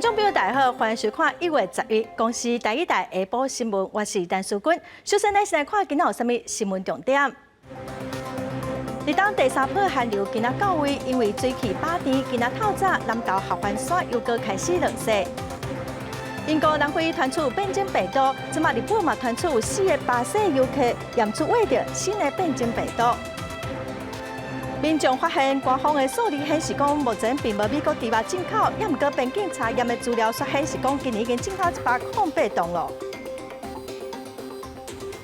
眾朋友大家好，歡迎收看1月11公視台語台下晡新聞，我是陳淑君。首先呢，先來看今仔有啥物新聞重點。立冬第三波寒流今仔到位，因為水汽飽甜，今仔透早南投合歡山又閣開始落雪。英國南非傳出變種病毒，這馬日本嘛傳出有四個巴西遊客驗出秽著新的變種病毒。民眾發現官方的數字顯示講，目前並無美國豬肉進口，也毋過邊境查驗的資料卻顯示講，今年已經進口108噸咯。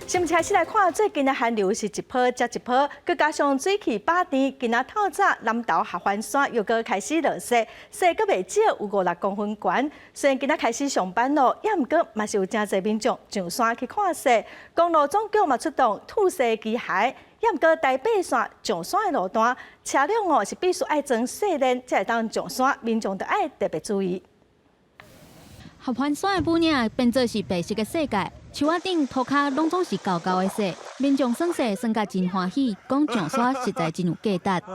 新聞開始來看，最近的寒流是一波接一波，閣加上水汽飽甜，今仔透早南投合歡山又閣開始落雪，雪閣袂少，有五六公分懸。雖然今仔開始上班咯，也毋過嘛是有誠濟民眾上山去看雪。公路總局嘛出動吐雪機械，也毋過台八線上山的路段，車輛哦是必須愛裝雪鏈才會當上山，民眾著愛特別注意。合歡山的武嶺變做是白色的世界，樹仔頂塗跤攏總是厚厚的雪，民眾耍雪耍甲真歡喜，講上山實在真有價值。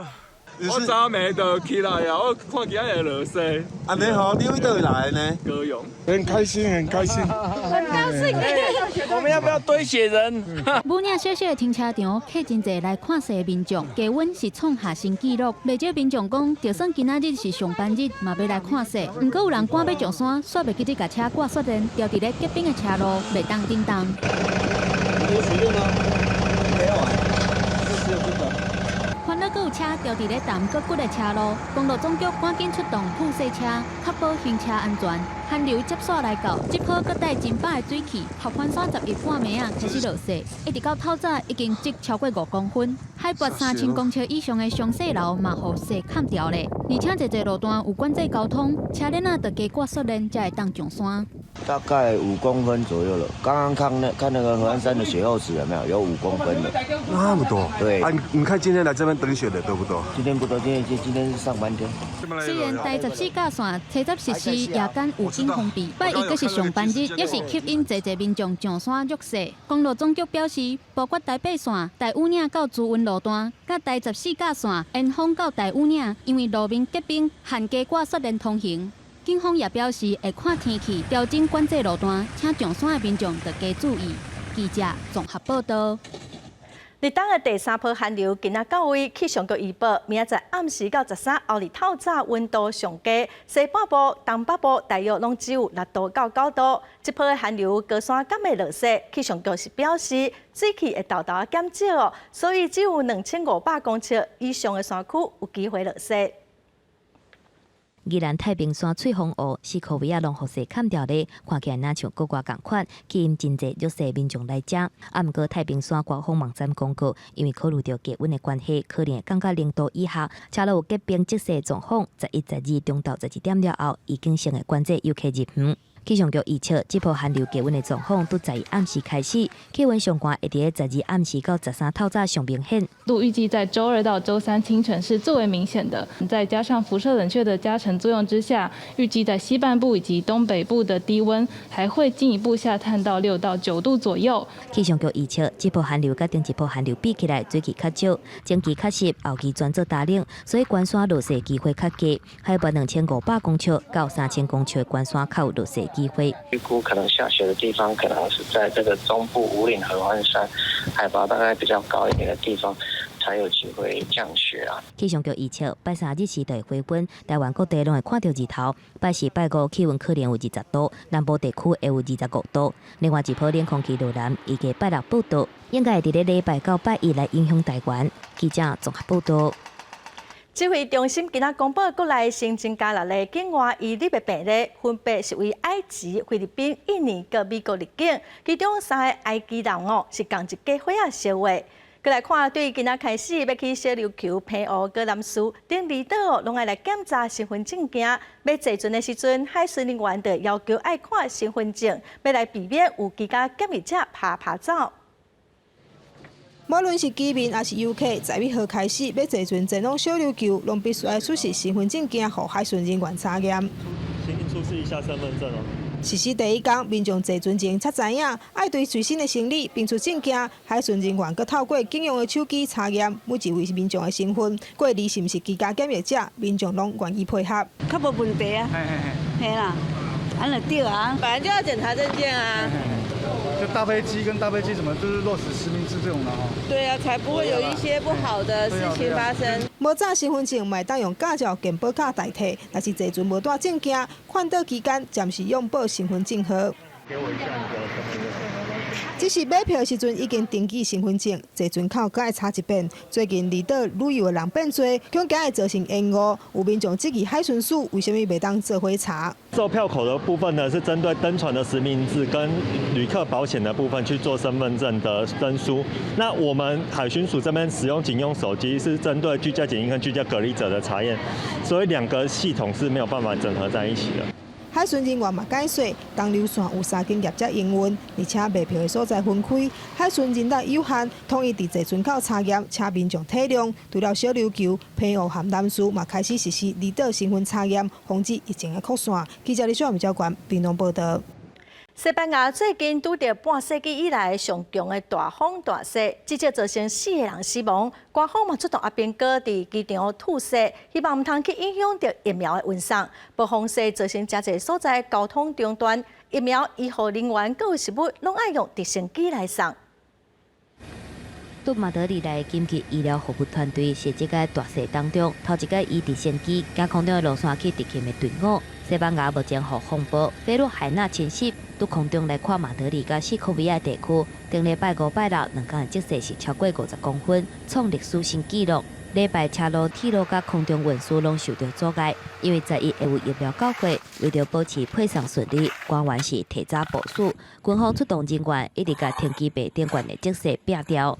我早暝就起來啊，我看見會落雪。按呢好，你佗位來呢？高雄。很開心，很開心，很高興。我們要不要堆雪人？武嶺小小的停車場，客真濟來看雪的民眾，低溫是創下新紀錄。袂少民眾講，就算今仔日是上班日，嘛欲來看雪。毋過有人趕欲上山，煞袂記得共車掛雪鏈，牢佇咧結冰的車路，袂當振動。有雪鏈嗎？沒有啊，就只有這個。煩惱閣有車牢佇咧澹閣骨的車路，公路總局趕緊出動吐雪車，確保行車安全。寒流接續來到，這波閣帶真飽的水汽，合歡山11半暝仔開始落雪，一直到透早已經積超過5公分，海拔3000公尺以上的松雪樓嘛予雪崁牢咧。而且濟濟路段有管制交通，車鏈仔著加掛雪鏈才會當上山。大概五公分左右了。剛剛看那個合歡山的雪厚尺有沒有？有五公分的。那麼多？對。啊，你看今天來這邊等雪的多不多？今天不多，今天是上班天。雖然台十四甲線提早實施夜間預警封閉，拜一閣是上班日，也是吸引濟濟民眾上山穡雪。公路總局表示，包括台八線、大武嶺到慈雲路段，佮台十四甲線延鋒到大武嶺，因為路面結冰，限加掛雪鏈通行。警方也表示會看天氣調整管制路段，請上山的民眾著加注意。記者綜合報道。立冬的第三波寒流今仔到位，氣象局預報，明仔載暗時到13，後日透早溫度上低，西半部、東北部大約攏只有6度到9度。這波的寒流高山敢會落雪，氣象局是表示水汽會沓沓減少，所以只有2500公尺以上的山區有機會落雪。宜蘭太平山翠峰湖四箍圍仔攏予雪崁牢咧，看起來若像國外仝款，吸引真濟穡雪民眾來遮。啊，毋過太平山官方網站公告，因為考慮著低溫的關係，可能會降到0度以下，車路有結冰積雪狀況。11、12中晝12點了後，已經先會管制遊客入園。氣象局預測，這波寒流低溫的狀況，佇11暗時開始，氣溫上懸會佇咧12暗時到13透早上明顯。預計在週二到週三清晨是最為明顯的，再加上輻射冷卻的加成作用之下，預計在西半部以及東北部的低溫還會進一步下探到6到9度左右。氣象局預測，這波寒流佮頂一波寒流比起來，水汽較少，前期較濕，後期轉做乾冷，所以懸山落雪機會較低。海拔2500公尺到3000公尺的懸山較有落雪機會。預估可能下雪的地方，可能是在這個中部武嶺合歡山，海拔大概比較高一點的地方，才有機會降雪啊。氣象局預測，拜三日時就會回溫，台灣各地攏會看著日頭。拜四、拜五氣溫可能有20度，南部地區會有25度。另外一波冷空氣落南，預計拜六報到，應該會佇咧禮拜到拜一來影響台灣。記者綜合報道。指揮中心今仔公布國內新增加六例境外移入的病例，分別是佇埃及、菲律賓、印尼佮美國入境，其中三个埃及人哦是仝一家伙仔相話。閣來看，對今仔開始欲去小琉球、澎湖、佮南勢等離島，攏愛來檢查身份證件。欲坐船的時陣，海巡人員就要求愛看身份證，欲來避免有居家檢疫者趴趴走。無論是居民抑是遊客，11號開始欲坐船前往小琉球，攏必須愛出示身份證件，予海巡人員查驗。請出示一下身份證哦。實施第一工，民眾坐船前才知影，愛對隨身的行李憑出證件，海巡人員閣透過警用的手機查驗每一位民眾的身份，過濾是毋是居家檢疫者，民眾攏願意配合。較無問題啊，嘿啦，按呢對啊，本來就要檢查證件啊。就搭飛機跟搭飛機，什麼都是落實實名制這種的哈。對啊，才不會有一些不好的事情發生。無帶身份證，嘛會當用駕照、健保卡代替。若是坐船無帶證件，勸導期間暫時用報身份證號。給我一下你的身份證。只是買票的時陣已經登記身份證，坐船口閣愛查一遍。最近離島旅遊的人變濟，恐驚會造成延誤。有民眾質疑海巡署為啥物袂當做伙查？售票口的部分呢，是針對登船的實名制跟旅客保險的部分去做身份證的登輸。那我們海巡署這邊使用警用手機，是針對居家檢疫跟居家隔離者的查驗，所以兩個系統是沒有辦法整合在一起的。海巡人員嘛解說，東流線有三間業者營運，而且賣票的所在分開，海巡人力有限，統一佇坐船口查驗，請民眾體諒。除了小琉球、澎湖和南勢嘛開始實施離島身份查驗，防止疫情的擴散。記者李小文交關屏東報導。西班牙最近拄著半世紀以來上強的大風大雪，至少造成四個人死亡。官方嘛出動阿兵哥佇機場吐雪，希望毋通去影響著疫苗的運送。暴風雪造成誠濟所在交通中斷，疫苗、醫護人員閣有食物，攏愛用直升機來送。對馬德里來緊急醫療服務團隊是這個大雪當中，頭一個以直升機經空中的路線去執勤的隊伍。西班牙目前予風暴飛鹿海納侵襲，對空中來看，馬德里佮西科維亞地區，頂禮拜五、拜六兩工的積雪是超過50公分，創歷史新紀錄。禮拜車路、鐵路佮空中運輸攏受著阻礙，因為11會有疫苗到貨，為著保持配送順利，官員是提早部署，軍方出動人員一直共停機坪頂懸的積雪摒掉。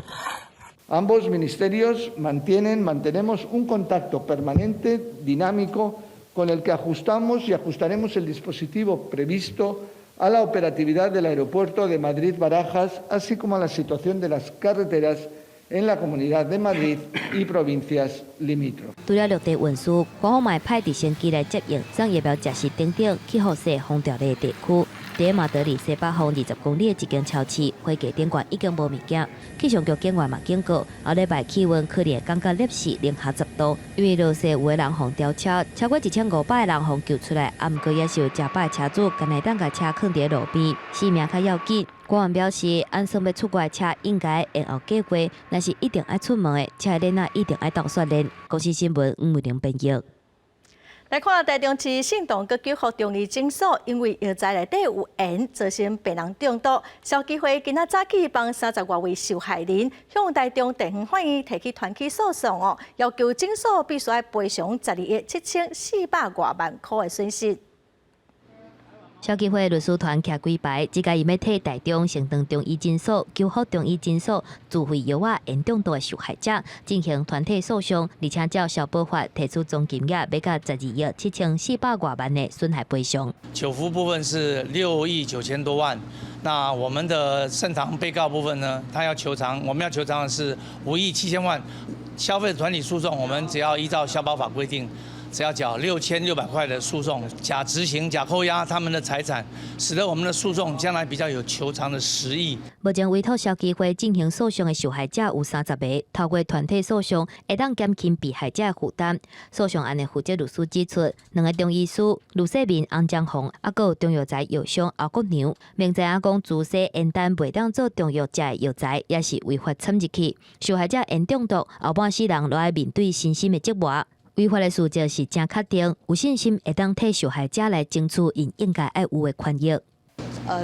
Ambos ministerios mantienen, mantenemos un contacto permanente, dinámico, con el que ajustamos y ajustaremos el dispositivo previsto a la operatividad del aeropuerto de Madrid-Barajas, así como a la situación de las carreteras en la Comunidad de Madrid y provincias limítrofes。除了陸地運輸，官方嘛派直升機來接應送疫苗食食等等去予雪封牢的地區。佇馬德里西北方20公里的一間超市，貨架頂懸已經無物件。氣象局警員嘛警告，後禮拜氣溫可能會降到攝氏零下10度，因為落雪有的人予吊車，超過1500個人予救出來，啊，毋過也是有誠百車主，干焦會當共車囥佇路邊，性命較要緊。官員表示，按算欲出國的車應該延後計劃，若是一定愛出門的，車的鏈仔一定愛鬥雪鍊。公視新聞吳偉玲編譯。來看台中市聖堂閣久福中醫診所，因為藥材內底有鹽，造成病人中毒。消基會今仔早起幫30外位受害人向台中地方法院提起團體訴訟哦，要求診所必須愛賠償12億7400外萬箍的損失。消基會律師團徛幾排，這個伊欲替台中聖堂中醫診所、久福中醫診所自費藥仔鹽中毒的受害者進行團體訴訟，而且照消保法提出總金額欲到12億7,400外萬的損害賠償。久福部分是6億9千多萬，那我們的聖堂被告部分呢，他要求償，我們要求償的是5億7千萬。消費者團體訴訟，我們只要依照消保法規定，只要繳6600塊的訴訟，假執行、假扣押他們的財產，使得我們的訴訟將來比較有求償的實益。目前委託消基會進行訴訟的受害者有30個，透過團體訴訟，會當減輕被害者的負擔。訴訟案的負責律師指出，兩個中醫師盧世民、翁江紅，抑閣有中藥材藥商歐國良，明知影講注射鹽丹袂當做中藥食的藥材，也是違法摻入去。受害者鹽中毒，後半世人攏愛面對身心的折磨。違法的事實是誠確定，有信心會當替受害者來爭取𪜶應該愛有的權益。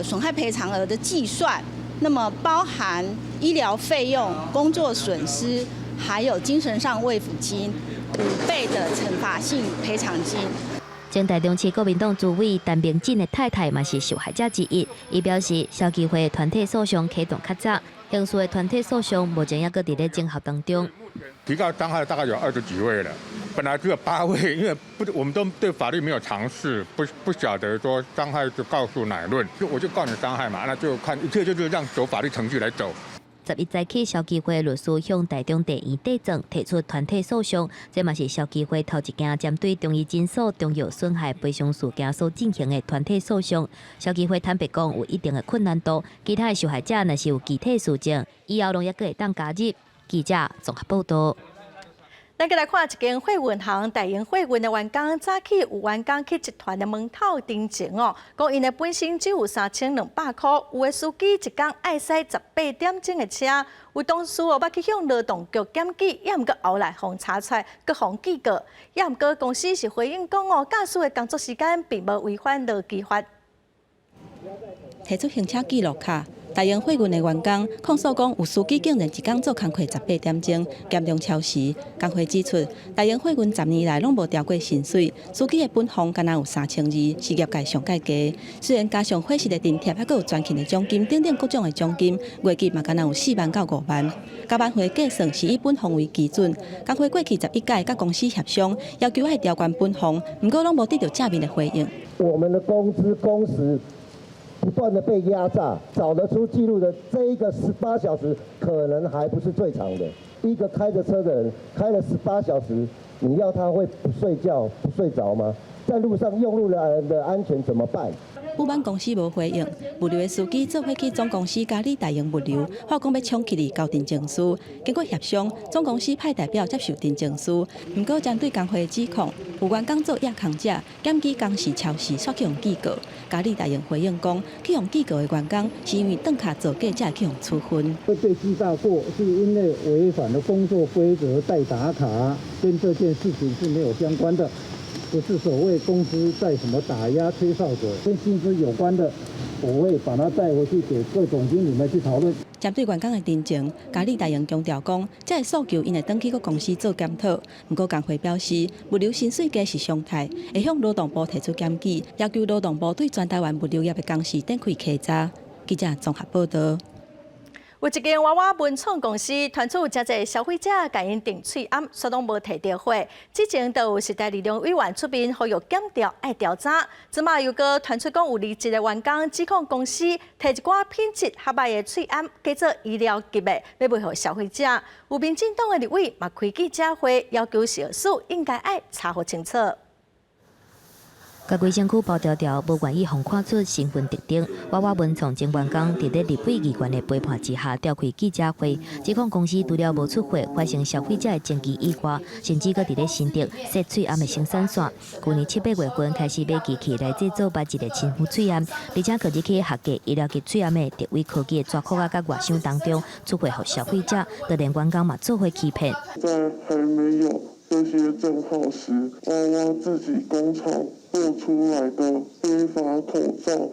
損害賠償額的計算，那麼包含醫療費用、工作損失，還有精神上慰撫金5倍的懲罰性賠償金。前台中市國民黨主委陳明進的太太嘛是受害者之一，伊表示消基會團體訴訟啟動較早，刑事的團體訴訟目前猶閣佇咧整合當中。提告傷害大概有20幾位了，本來只有八位，因為不，我們都對法律沒有常識，不曉得說傷害就告訴乃論，就我就告你傷害嘛，那就看一切就是讓走法律程序來走。11早起，消基會律師向台中地院提狀提出團體訴訟，這嘛是消基會頭一件針對中醫診所中藥損害賠償事件所進行的團體訴訟。消基會坦白講，有一定的困難度，其他的受害者若是有具體事證，以後攏猶閣會當加入。記者綜合報導。咱閣來看一間貨運行大榮貨運的員工，早起有員工去集團的門口陳情哦，講𪜶的本薪只有3200箍，有的司機一工愛駛18點鐘的車，有同事哦捌去向勞動局檢舉，也毋過後來予查出來，閣予記過，也毋過公司是回應講哦，駕駛的工作時間並無違反勞基法。提出行車記錄卡。大榮貨運的員工控訴講，有司機竟然一工做工課18點鐘，嚴重超時。工會指出，大榮貨運10年來攏無調過薪水，司機的本俸敢若有3200，是業界上蓋低。雖然加上伙食的津貼，還閣有全勤的獎金等等各種的獎金，月給嘛敢若有4萬到5萬。加班費計算是以本俸為基準。工會過去11屆佮公司協商，要求愛調懸本俸，毋過攏無得著正面的回應。我們的工資工時不斷的被壓榨，找得出記錄的這一個18小時，可能還不是最長的。一個開着車的人開了十八小時，你要他會不睡覺、不睡着嗎？在路上用路人的安全怎麼辦？不滿公司無回應，物流的司機做伙去總公司嘉里大榮物流，話講欲衝起來交陳情書。經過協商，總公司派代表接受陳情書。毋過針對工會指控，有員工做夜空者，檢舉工時超時，煞去予記過。嘉里大榮回應講，去予記過的員工是因為轉卡造假才會去予處分。會被記大過，是因為違反了工作規則代打卡，跟這件事情是沒有相關的。不是所謂公司在什麼打壓吹哨者，跟薪資有關的，我會把它帶回去給各總經理們去討論。針對員工的陳情，嘉里大榮強調講，這个訴求𪜶會轉去閣公司做檢討。毋過工會表示，物流薪水低是常態，會向勞動部提出檢舉，要求勞動部對全台灣物流業的公司展開稽查。記者綜合報道。有一間娃娃文創公司傳出有誠濟消費者共𪜶訂喙罨，煞攏無提著貨。之前就有時代力量委員出面呼籲檢調愛調查，這馬又閣傳出講有離職的員工指控公司提一寡品質較䆀的喙罨，假做醫療級的，欲賣予消費者。有民進黨的立委嘛開記者會，要求食藥署應該愛查予清楚。共規身軀包牢牢，無願意予看出身份特徵。娃娃文創前員工佇咧立委議員的陪伴之下，召開記者會，指控公司除了無出貨，發生消費者的爭議以外，甚至閣佇咧新竹設喙罨的生產線。舊年七八月份開始買機器來製作捌一个親膚喙罨，而且閣入去合格醫療級喙罨的特威科技的紙殼仔佮外箱當中出貨予消費者，就連員工嘛做伙欺騙。在還沒有這些證號時，娃娃自己工廠做出來的非法口罩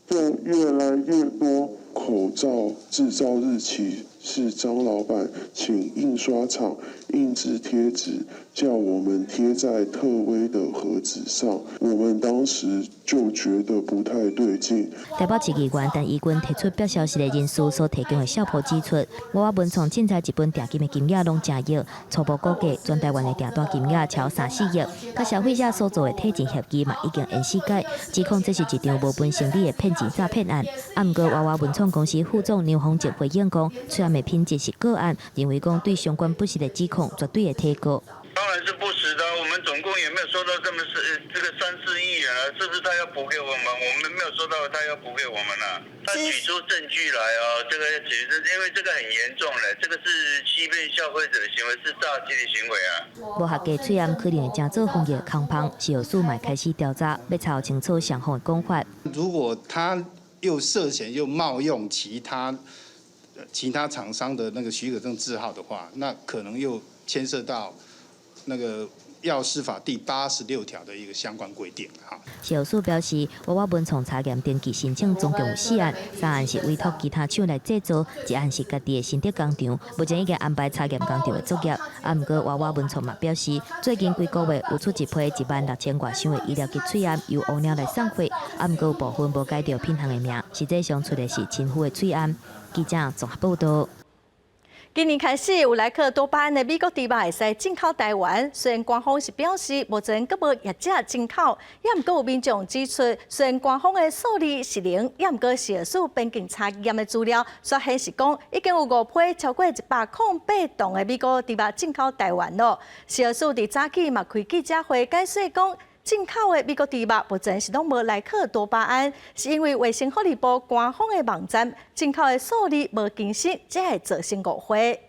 就越來越多。口罩製造日期是張老闆請印刷廠印製貼紙，叫我們貼在特威的盒子上。我們當時就覺得不太對勁。台北市議員陳怡君提出不消息的人士所提供的效婆指出，娃娃文創凊彩一份訂金的金額攏誠億，初步估計全台灣的訂單金額超3、4億，佮消費者所做的退錢協議嘛已經延四屆，指控這是一場無本生利的騙錢詐騙案。啊，毋過娃娃文創公司副總梁宏哲回應講，喙罨的品質是個案，認為講對相關不實的指控絕對會提告。當然是不實的，我們總共也沒有收到這麼是這個3、4億元啊，是不是他要補給我們？我們沒有收到他要補給我們啊。他舉出證據來哦，這個其實因為這個很嚴重嘞，這個是欺騙消費者的行為，是詐欺的行為啊。無合格喙罨可能會成做防疫空縫，食藥署嘛開始調查，欲查清楚雙方的講法。如果他又涉嫌又冒用其他廠商的那個許可證字號的話，那可能又牽涉到那個藥師法第86條的一個相關規定。哈，食藥署表示，娃娃文創查驗登記申請總共有四案，三案是委託其他廠來製造，一案是家己的新竹工廠，目前已經安排查驗工廠的作業。啊，毋過娃娃文創嘛表示，最近幾個月有出一批16,000外箱的醫療級喙罨由烏鳥來送貨，啊，毋過有部分無改著品項的名，實際上出的是親膚的喙罨。記者綜合報道。今年開始有萊克多巴胺的美國豬肉會使進口台灣，雖然官方是表示目前閣無業者進口，也毋過有民眾指出，雖然官方的數字是零，也毋過食藥署邊境查驗的資料，煞顯示講已經有五批超過108磅的美國豬肉進口台灣囉。食藥署佇早起嘛開記者會解釋講，進口的美國豬肉目前是攏無萊克多巴胺，是因為衛生福利部官方的網站進口的數字無更新，才會造成誤會。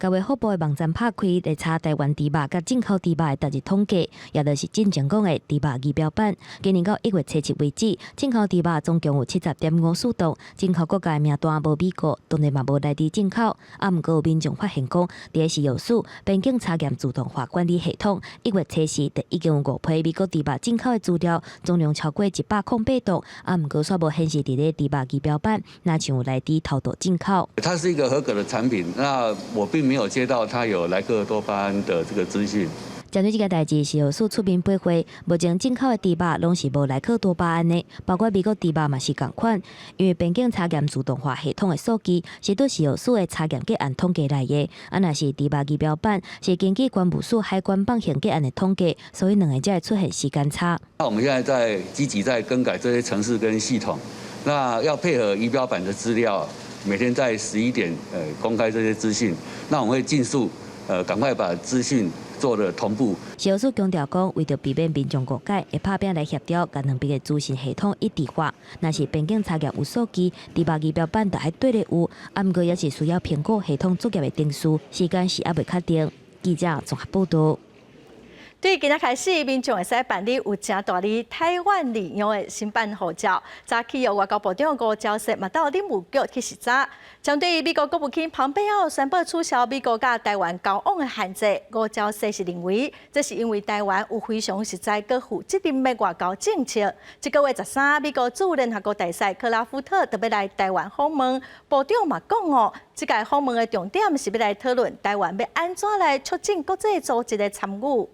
衛福部的網站拍開來查台灣豬肉佮進口豬肉的逐日統計，也就是進前講的豬肉儀表板。今年到1月初7為止，進口豬肉總共有70.54噸，進口國家的名單無美國，當然嘛無來自進口。啊，毋過有民眾發現講，佇食藥署邊境查驗自動化管理系統，1月初4就已經有五批美國豬肉進口的資料，總量超過108噸，啊，毋過煞無顯示佇咧豬肉儀表板，若像有來自偷渡進口。它是一個合格的產品，那我並沒有接到他有萊克多巴胺的這個資訊。針對這個代誌，食藥署出面駁回，目前進口的豬肉攏是無萊克多巴胺的，包括美國豬肉嘛是仝款。因為邊境查驗自動化系統的數據是對食藥署的查驗結案統計來的，啊，若是豬肉儀表板是根據關務署海關放行結案的統計，所以兩个才會出現時間差。那我們現在在積極在更改這些程式跟系統，那要配合儀表板的資料，每天在11點公開這些資訊，那我們會盡速趕快把資訊做了同步。食藥署強調講，為著避免民眾誤解，會拍拚來協調，共兩邊的資訊系統一致化。若是邊境查驗有數據，豬肉儀表板就愛對咧有，啊，毋過也是需要評估系統作業的程序，時間是猶未確定。記者綜合報導。對今仔開始，民眾會使辦理有誠大字台灣字樣的新版護照。早起由外交部長吳釗燮嘛到領務局去視察。針對美國國務卿龐貝奧宣布取消美國佮台灣交往的限制，吳釗燮是認為，這是因為台灣有非常實在閣負責任的外交政策。這個月13，美國駐聯合國大使克拉夫特就欲來台灣訪問，部長嘛講哦，這屆訪問的重點是欲來討論台灣欲按怎來促進國際組織的參與。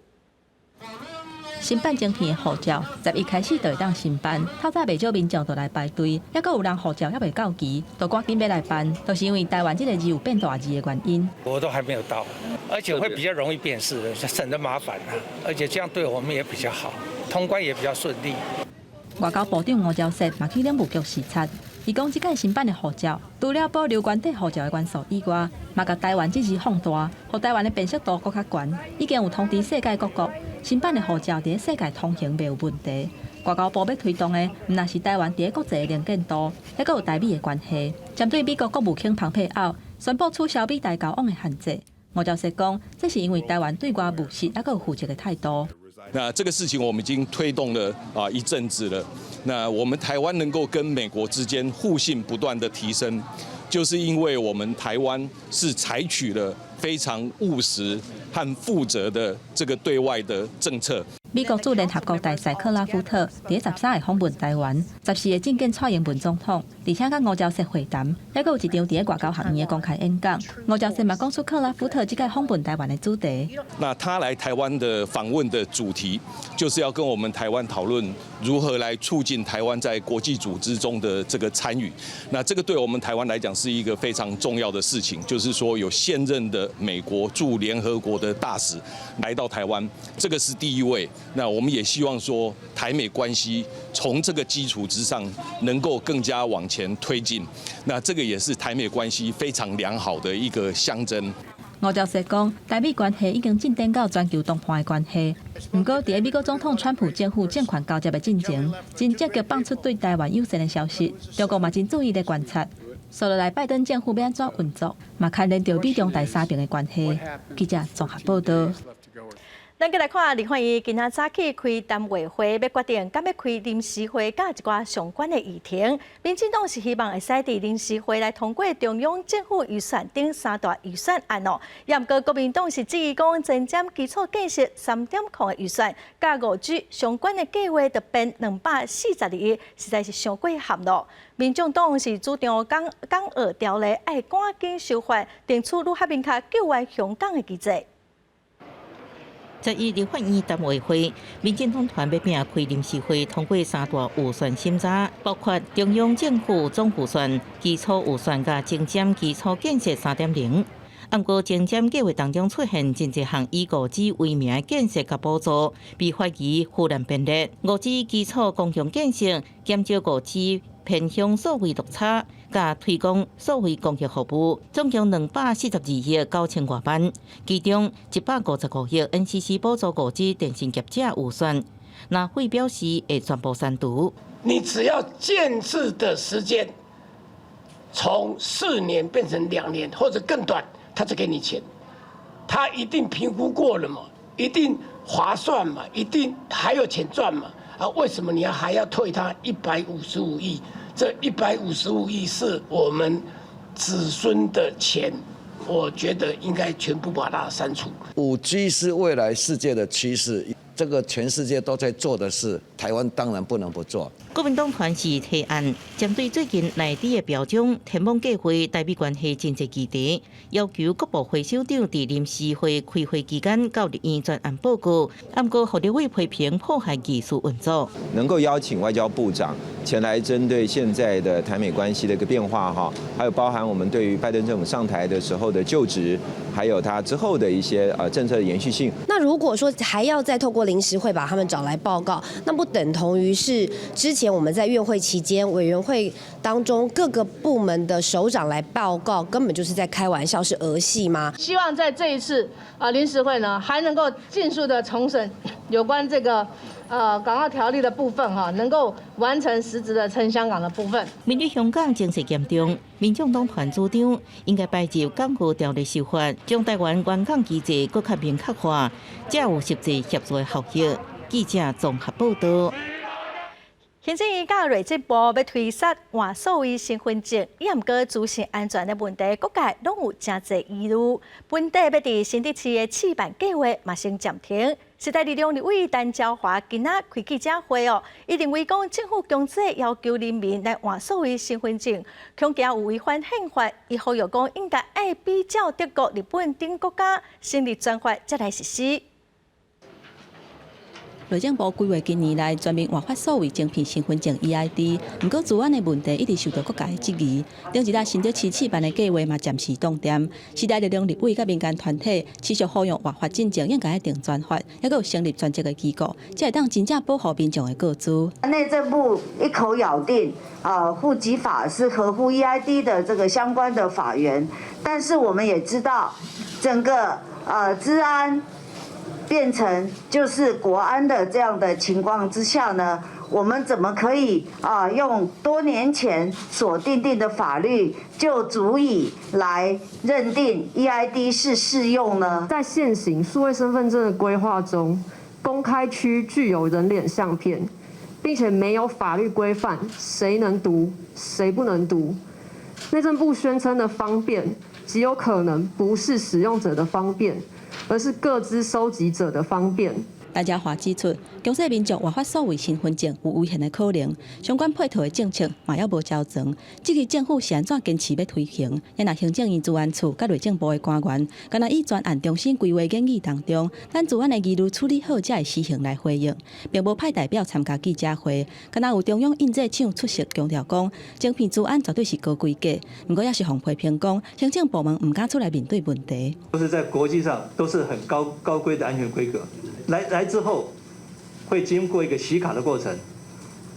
新版晶片的護照，11開始就會當申辦。透早袂少民眾就來排隊，猶閣有人護照猶未到期，就趕緊欲來辦，就是因為台灣這个字有變大字的原因。我都還沒有到，而且會比較容易辨識，省得麻煩啦。而且這樣對我們也比較好，通關也比較順利。外交部長吳釗燮嘛去領務局視察，伊講這屆新版的護照，除了保留原底護照的元素以外，嘛共台灣這字放大，予台灣的辨識度閣較懸。已經有通知世界各國，新版的護照佇世界通行袂有問題。外交部欲推動的，毋但是台灣佇國際的能見度，猶閣有台美的關係。針對美國國務卿蓬佩奧宣布取消美台交往的限制，吳釗燮講，這是因為台灣對外務實，猶閣有負責的態度。那這個事情我們已經推動了一陣子了。那我們台灣能夠跟美國之間互信不斷的提升，就是因為我們台灣是採取了非常務實和負責的這個對外的政策。美國駐聯合國大使克拉夫特佇13日訪問台灣，14日覲見蔡英文總統，而且佮吳釗燮會談，猶閣有一場佇外交學院的公開演講。吳釗燮嘛講出克拉夫特這屆訪問台灣的主題。那他來台灣的訪問的主題，就是要跟我們台灣討論如何來促進台灣在國際組織中的這個參與。那這個對我們台灣來講是一個非常重要的事情，就是說有現任的美國駐聯合國的大使來到台灣，這個是第一位。那我們也希望說台美關係從這個基礎之上能夠更加往前推進。那這個也是台美關係非常良好的一個象徵。吳釗燮講，台美關係已經進展到全球談判的關係。毋過，佇美國總統川普政府政權交接的進前，真積極放出對台灣友善的消息。中國嘛真注意咧觀察。紲落來，拜登政府欲按怎運作，嘛牽連著美中台三邊的關係。記者綜合報導。咱閣來看立法院今仔早起開耽會會，欲決定敢欲開臨時會，佮一寡相關的議程。民進黨是希望會使佇臨時會來通過中央政府預算等三大預算案哦。也毋過國民黨是質疑講，前瞻基礎建設3.0的預算，佮5G 相關的計劃，就編242億，實在是傷過譀囉。民眾黨是主張港港澳條例愛趕緊修法，定出愈較明確救援香港的機制。 11立法院耽會會，民進黨團欲拚開臨時會通過三大預算審查，包括中央政府總預算、基礎預算佮前瞻基礎建設3.0。毋過前瞻計劃當中出現真濟項以5G 為名的建設佮補助，被懷疑浮濫編列。5G 基礎公共建設減少5G 偏向數位落差，佮推廣數位公益服務，總共242億9千外萬，其中155億 NCC 補助5G 電信業者預算。藍委表示會全部刪除。你只要建置的時間從4年變成2年或者更短，他就給你錢。他一定評估過了嘛，一定划算嘛，一定還有錢賺嘛。啊，為什麼你要還要退他一百五十五億？這一百五十五億是我們子孫的錢，我覺得應該全部把它刪除。5G 是未來世界的趨勢，這個全世界都在做的事，台灣當然不能不做。國民黨團是提案，針對最近內地的標章、天網計劃、台美關係真濟議題，要求各部會首長佇臨時會開會期間到立院專案報告。毋過，予立委批評破壞議事運作。能夠邀請外交部長前來針對現在的台美關係的一個變化，哈，還有包含我們對於拜登政府上台的時候的就職，還有他之後的一些政策的延續性。那如果說還要再透過臨時會把他們找來報告，那不等同於是之前我們在院會期間委員會當中各個部門的首長來報告，根本就是在開玩笑，是兒戲嗎？希望在這一次啊臨時會呢，還能夠盡速的重審有關這個港澳條例的部分哈，能夠完成實質的撐香港的部分。面對香港情勢嚴重，民眾黨團主張應該排入港澳條例修法，將台灣關控機制閣較明確化，才有實際協助的效益。記者綜合報道。行政院佮內政部欲推實換數位身份證，也毋過資訊安全的問題，各界攏有誠濟疑慮。本底欲佇新竹市的試辦計劃嘛先暫停。時代力量立委陳昭華今仔開記者會哦，伊認為講政府強制要求人民來換數位身份證，恐驚有違反憲法。伊呼籲講應該愛比照德國、日本等國家成立專法，才來實施。內政部規劃近年來全面換發數位晶片身份證 EID，毋過資安的問題一直受到各界的質疑。頂一下新竹市試辦的計劃嘛暫時凍定。時代力量立委佮民間團體持續呼籲換發進前應該定專法，猶閣有成立專責的機構，才會當真正保護民眾的個資。內政部一口咬定啊，戶籍法是合乎 EID 的這個相關的法源，但是我們也知道，整個資安變成就是國安的這樣的情況之下呢，我們怎麼可以啊用多年前所訂定的法律就足以來認定 EID 是適用呢？在現行數位身份證的規劃中，公開區具有人臉相片，並且沒有法律規範誰能讀，誰不能讀。內政部宣稱的方便，極有可能不是使用者的方便，而是個資收集者的方便。陳昭華指出，強制民眾換發數位身份證有違憲的可能，相關配套的政策嘛猶無周全。至於政府是按怎堅持欲推行，若行政院資安處佮內政部的官員，敢若以專案重新規劃研議當中，等資安的疑慮處理好，才會施行來回應，並無派代表參加記者會。敢若有中央印製廠出席強調講，晶片資安絕對是高規格，毋過也是予批評講，行政部門毋敢出來面對問題。都是在國際上都是很高高規的安全規格，來之後會經過一個洗卡的過程，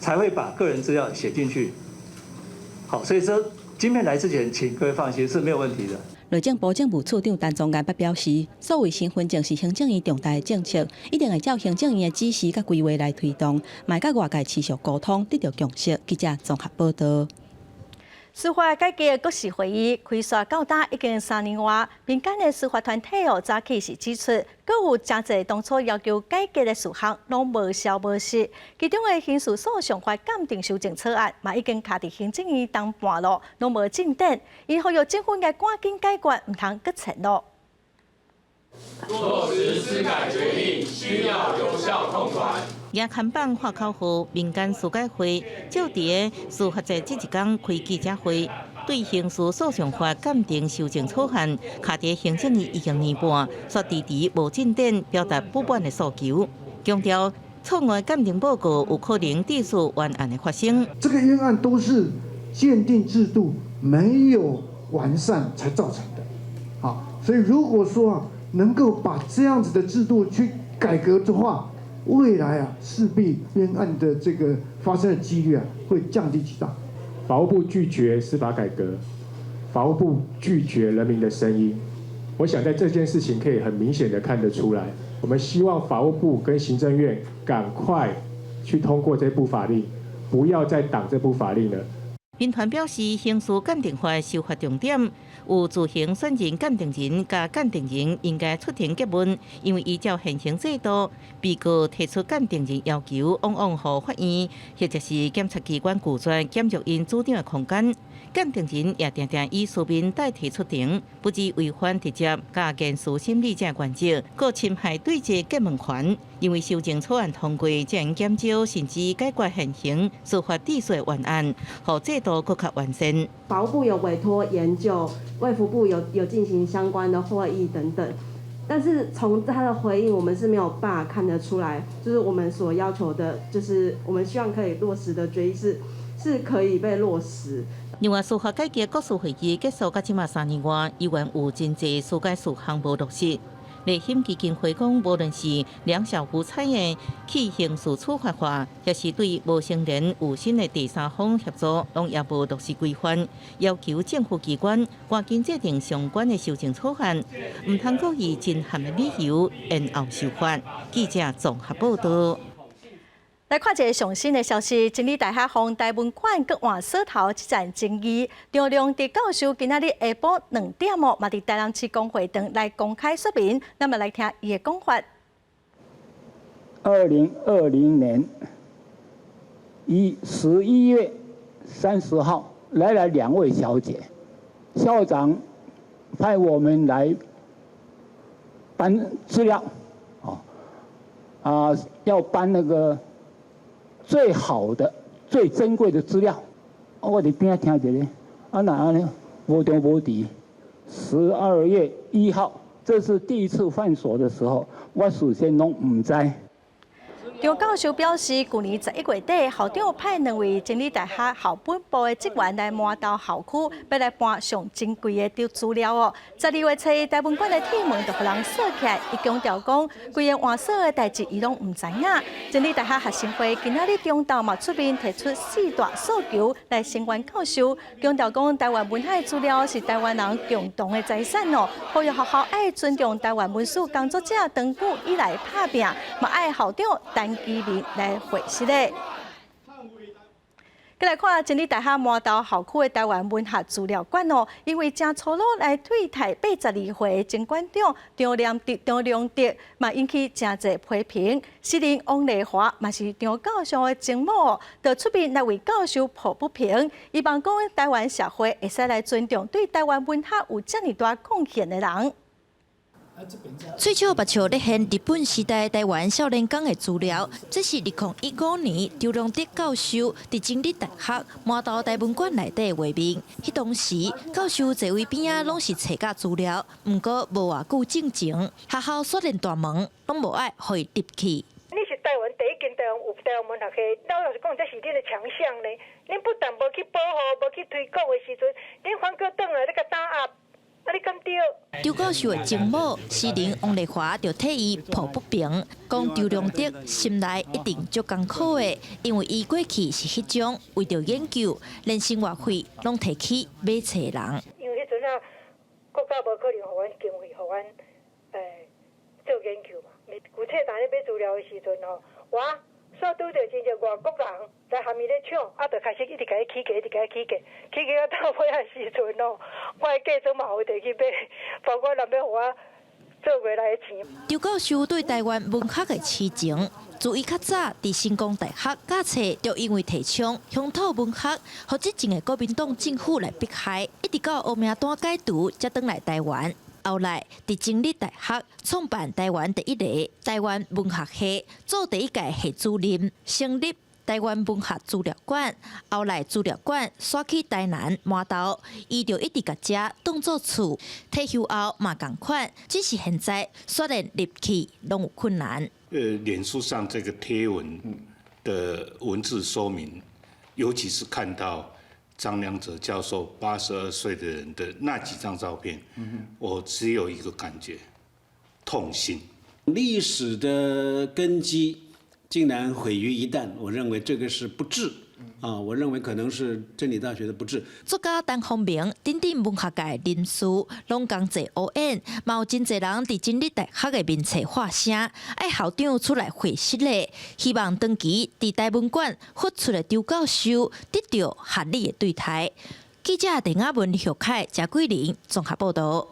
才會把個人資料寫進去。好，所以說晶片來之前，請各位放心是沒有問題的。內政部政務處長陳宗彥捌表示，數位身份證是行政院重大的政策，一定會照行政院的指示佮規劃來推動，嘛會佮外界持續溝通，得到共識。記者綜合報道。司法改革國是會議開煞到今已經3年外，民間的司法團體哦早起是指出，閣有誠濟當初要求改革的事項攏無消無息，其中的刑事訴訟法鑑定修正草案嘛已經卡佇行政院當半咯，攏無進展，𪜶呼籲政府應該趕緊解決，毋通閣延咯。落實司改決議，需要有效控管。舉看板喊口號，民間司改會就佇司法節這一工開記者會，對刑事訴訟法鑑定修正草案卡佇行政院已經年半，煞遲遲無進展，表達不滿的訴求，強調錯誤鑑定報告有可能致使冤案的發生。這個冤案都是鑑定制度沒有完善才造成的，好，所以如果說啊能夠把這樣子的制度去改革的話，未來啊勢必冤案的這個發生的幾率啊會降低極大。法務部拒絕司法改革，法務部拒絕人民的聲音。我想在這件事情可以很明顯的看得出來，我們希望法務部跟行政院趕快去通過這部法令，不要再擋這部法令了。民團表示，刑事鑑定法修法重點有自行選任鑑定人，佮鑑定人應該出庭詰問，因為依照現行制度，被告提出鑑定人要求，往往予法院或者是檢察機關拒絕，減弱𪜶主張的空間。鑑定人也定定以書面代替出庭，不只違反直接佮嚴肅審理這原則，閣侵害對質詰問權。因為修正草案通過，將減少甚至解決現行司法秩序的冤案，予制度閣較完善。法務部有委託研究，衛福部有進行相關的會議等等，但是從他的回應，我們是沒有辦法看得出來，就是我們所要求的，就是我們希望可以落實的決議是可以被落實。另外，司法改革國是會議結束到這馬3年外，依然有真濟司改事項無落實。立憲基金會講，無論是兩小無猜的去刑事處罰化，抑是對無成年有薪的第三方協助，攏也無落實規範，要求政府機關趕緊制定相關的修正草案，毋通閣以真悍的理由延後修法。記者綜合報道。來看一个上新的消息，真理大學予台文館閣換鎖頭這層爭議，張良德教授今仔日下晡2點哦，嘛佇台南市公會堂來公開說明，咱們來聽伊的講法。2020年11月30號來了兩位小姐，校長派我們來搬資料，啊，要搬那個最好的、最珍貴的資料。我佇邊仔聽一下，啊那按呢？無中無佇。12月1號，這是第一次換鎖的時候，我事先攏毋知。張教授表示，舊年11月底，校長派兩位真理大學校本部的職員來麻豆校區，欲來搬上珍貴的資料哦。12月初，台文館的鐵門就予人鎖起來，伊強調講，規個換鎖的代誌伊攏毋知影。真理大學學生會今仔日中晝嘛出面提出四大訴求來聲援教授，強調講台灣文學資料是台灣人共同的財產哦，呼籲學校愛尊重台灣文史工作者長久以來拍拚，嘛愛校長陳其明來回釋咧。閣來看真理大學麻豆校區的台灣文學資料館哦，因為誠粗魯來對待82歲的前館長張良德、張良德，嘛引起誠濟批評。詩人王麗華嘛是張教授的前某，就出面來為教授抱不平。伊望講台灣社會會使來尊重對台灣文學有遮爾大貢獻的人。喙笑目笑咧現日本時代台灣少年港的資料，這是2015年張良德教授佇真理大學麻豆台文館內底的畫面。彼當時教授座位邊仔攏是冊佮資料，毋過無偌久進前，學校鎖連大門攏無愛予伊入去。你是台灣第一間台灣有台灣文學系，老實講，這是恁的強項呢。恁不但無去保護、無去推廣的時陣，恁反閣轉來咧共打壓。啊，你敢對？張教授的前某詩人王麗華就替伊抱不平，講張良德心內一定足艱苦的，因為伊過去是彼種為著研究，連生活費攏提去買冊人。因為彼陣啊，國家無可能予阮經費，予阮做研究嘛。有冊單咧買資料的時陣吼，我煞拄著真濟外國人來含伊咧搶，啊，就開始一直共伊起價，一直共伊起價，起價到尾仔時陣哦，我的價錢嘛有提去買，包括人欲予我做袂來的錢。張教授對台灣文學的痴情，自伊較早佇成功大學教冊，就因為提倡鄉土文學，予執政的國民黨政府來迫害，一直到烏名單解除，才轉來台灣。後來，佇真理大學創辦台灣第一个台灣文學系，做第一屆系主任，成立台灣文學資料館。後來資料館徙去台南麻豆，伊就一直共遮當做厝。退休後嘛仝款，只是現在煞連入去攏有困難。臉書上這個貼文的文字說明，尤其是看到張良哲教授82歲的人的那幾張照片，我只有一個感覺，痛心。歷史的根基竟然毀於一旦，我認為這個是不智。啊，我認為可能是真理大學的不智。作家陳鴻明等等文學界人士攏共齊烏演，嘛有真濟人佇真理大學的面冊發聲，愛校長出來回釋咧，希望長期佇台文館復出的張教授得到合理的對待。記者鄧亞文、許凱、謝桂玲綜合報導。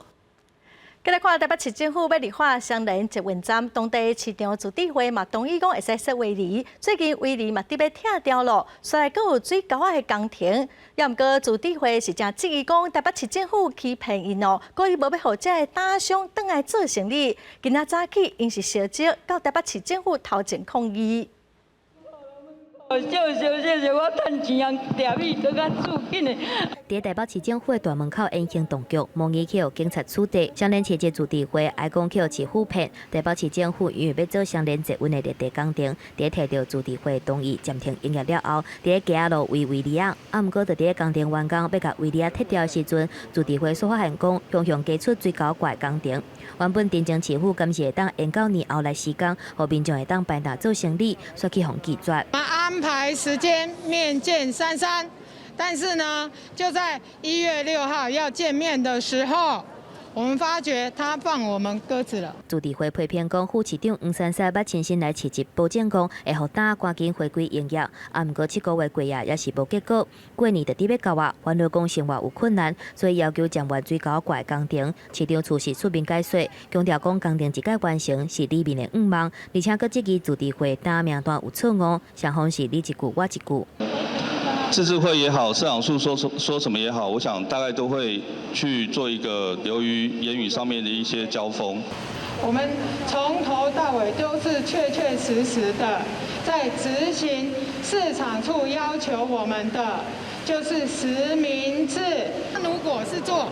繼來看台北市政府欲綠化雙連捷運站，當地市長自治會嘛同意講會使設圍籬。最近圍籬嘛得欲拆掉咯，所以閣有水溝仔的工程。也毋過自治會是誠質疑講台北市政府欺騙𪜶哦，故意無欲予這个打商轉來做生理。今仔早起𪜶是相招到台北市政府頭前抗議。少少少，我趁錢通掠米倒較煮緊的。佇台北市政府的大門口嚴刑當局，模擬去予警察取締，雙連市這自治會愛講去予市府騙。台北市政府因為欲做雙連捷運的綠地工程，佇提著自治會同意暫停營業了後，佇街仔路圍圍籬仔，啊，毋過佇咧工程完工欲共圍籬仔撤掉的時陣，自治會煞發現講，強行加出水溝蓋工程。原本陳情市府敢是會當延到年後來施工，予民眾會當排隊做生理，煞去予拒絕。安排時間面見珊珊，但是呢，就在1月6號要見面的時候，我們發覺他放我們鴿子了。自治會批評講，副市長黃珊珊捌親身來市集，保證講會予擔趕緊回歸營業，啊，毋過7個月過啊，也是無結果。過年就佇欲到啊，煩惱講生活有困難，所以要求暫緩水溝蓋工程。市長厝是出面解說，強調講工程一蓋完成是里民的願望，而且閣質疑自治會擔名單有錯誤，雙方是你一句我一句。自治會也好，市場處說說什麼也好，我想大概都會去做一個流於言語上面的一些交鋒。我們從頭到尾都是確確實實的在執行市場處要求我們的，就是實名制。如果是做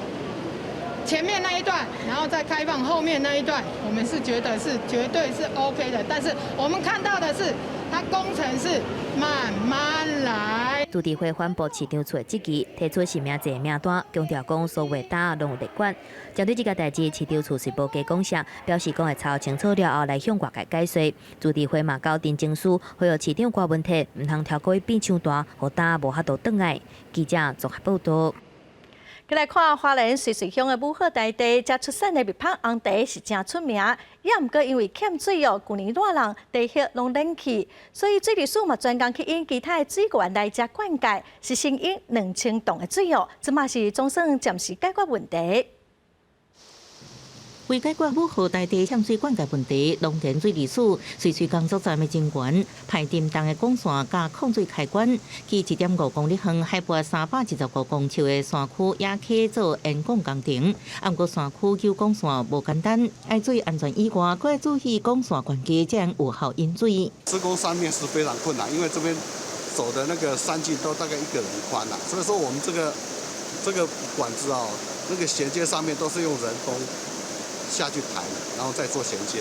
前面那一段，然後再開放後面那一段，我們是覺得是絕對是 OK 的。但是我們看到的是，它工程是慢慢來。自治會反駁市長處的質疑，提出實名制名單，強調講所有擔攏有列管。針對這個代誌，市長處是無加講啥，表示講會查清楚了後來向外界解說。自治會嘛交陳情書，呼籲市長柯文哲毋通超過變傷大，予擔無法度轉來。記者綜合報導。繼來看花蓮瑞穗鄉的武好台地，遮出產的蜜蜂紅茶是誠出名，也毋過因為欠水哦，舊年熱人茶葉攏冷去，所以水利署嘛專工去引其他的水源來遮灌溉，是先引2000洞的水哦，這嘛是總算暫時解決問題。為解決武好台地欠水灌溉問題，農田水利署瑞穗工作站的人員派沉重的管線佮控水開關，去1.5公里遠、海拔315公尺的山區野溪做淹管工程。毋過山區救管線無簡單，愛注意安全以外，閣愛注意管線懸低，才能有效引水。施工上面是非常困難，因為這邊走的那個山徑都大概一個人寬啦，所以說我們這個管子哦，那個銜接上面都是用人工下去抬，然後再做銜接。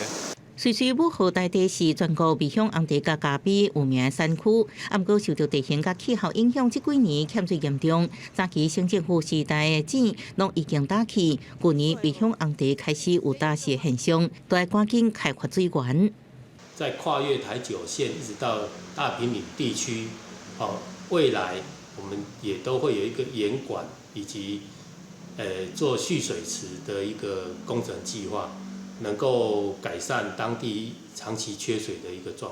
瑞穗武好台地是全國蜜香紅茶佮咖啡有名的產區，毋過受著地形佮氣候影響，這幾年欠水嚴重。早期省政府時代的井攏已經乾去，舊年蜜香紅茶開始有焦死的現象，都愛趕緊開發水源。在跨越台九線一直到大坪林地區，哦，未來我們也都會有一個延管以及做蓄水池的一個工程計劃，能夠改善當地長期缺水的一個狀況。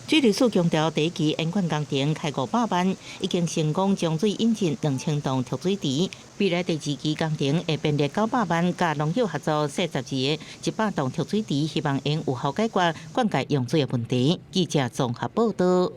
水利署強調，第一期淹管工程開500萬，已經成功將水引進2000洞蓄水池。未來第二期工程會編列900萬，佮農友合作設12個100洞蓄水池，希望能有效解決灌溉用水的問題。記者綜合報導。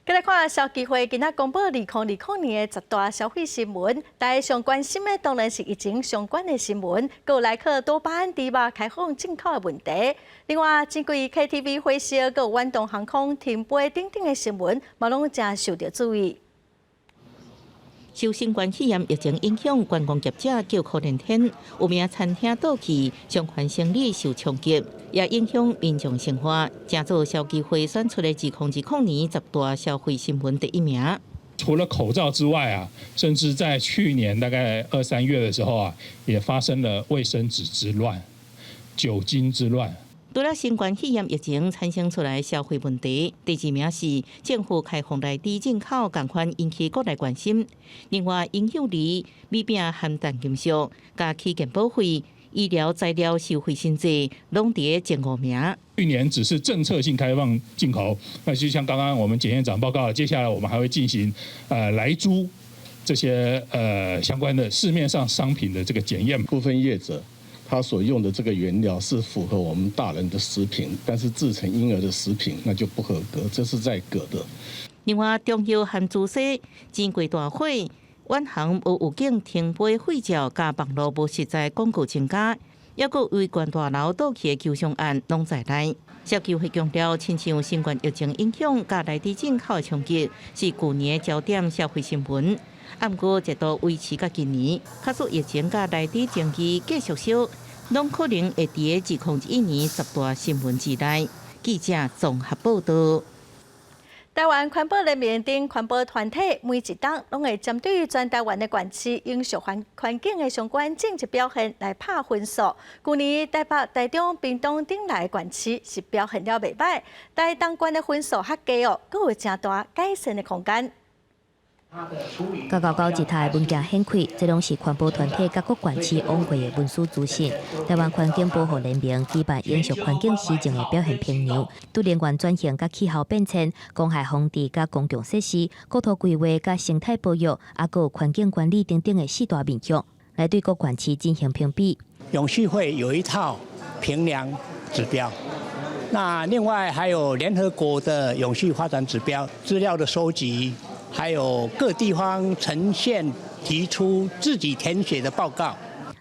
繼來看消基會今仔公布2020年的十大消費新聞，大家上關心的當然是疫情相關的新聞，閣有來客多巴胺豬肉開放進口的問題。另外，真貴 KTV 火燒，閣有遠東航空停飛等等的新聞，嘛攏誠受著注意。受新冠肺炎疫情影響，觀光業者叫苦連天，有名餐廳倒去，相關生意受衝擊，也影響民眾生活。誠做消基會選出的2020年十大消費新聞第一名。除了口罩之外啊，甚至在去年大概二三月的時候啊，也發生了衛生紙之亂、酒精之亂。對除了新冠肺炎疫情產生出來消費問題，第二名是政府開放內地進口，仝款引起國內關心。另外，嬰幼兒米餅含重金屬、佮起健保費、醫療材料收費新制，攏佇前五名。去年只是政策性開放進口，那就像剛剛我們檢驗長報告，接下來我們還會進行萊豬這些相關的市面上商品的這個檢驗。部分業者他所用的這個原料是符合我們大人的食品，但是製成嬰兒的食品那就不合格，這是在鉻的。另外，中藥含豬西、經過大火、遠航無預警停飛廢照，佮網路無實在廣告增加，抑閣維權大樓倒去的求償案攏在內。消基會強調，親像新冠疫情影響佮內地進口的衝擊，是舊年的焦點社會新聞。毋過，一度維持到今年，假使疫情佮內地爭議繼續燒，攏可能會佇2021年十大新聞之內。記者綜合報道。台灣環保聯盟等環保團體每一冬攏會針對全台灣的縣市永續環境的相關政績表現來拍分數。舊年台北、台中、屏東等來的縣市是表現了袂䆀，台東縣的分數較低哦，閣有誠大改善的空間。九九九一台文件顯開，這攏是環保團體佮各縣市往過的文書資訊。台灣環境保護聯盟舉辦永續環境施政的表現評量，對能源轉型佮氣候變遷、公害防治佮公共設施、國土規劃佮生態保育，抑閣有環境管理等等的四大面向，來對各縣市進行評比。永續會有一套評量指標，那另外還有聯合國的永續發展指標資料的收集。還有各地方呈現提出自己填寫的報告。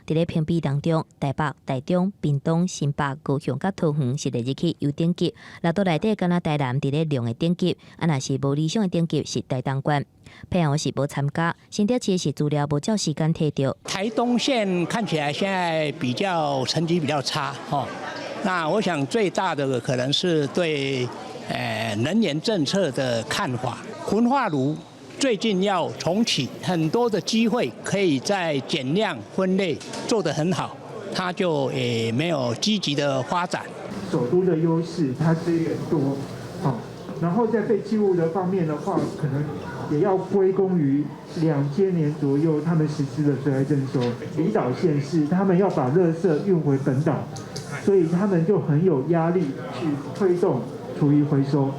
佇咧評比當中，台北、台中、屏東、新北、高雄佮桃園是列入去優等級，六都內底敢若台南佇咧良的等級，啊若是無理想的等級是台東縣。澎湖是無參加，新竹市是資料無照時間提著。台東縣看起來現在比較成績比較差，吼。那我想最大的可能是對能源政策的看法。焚化爐最近要重啟，很多的機會可以在減量分類做得很好，它就也沒有積極的發展。首都的優勢，它資源多，然後在廢棄物的方面的話，可能也要歸功於2000年左右他們實施的隨袋徵收。離島縣市他們要把垃圾運回本島，所以他們就很有壓力去推動廚餘回收。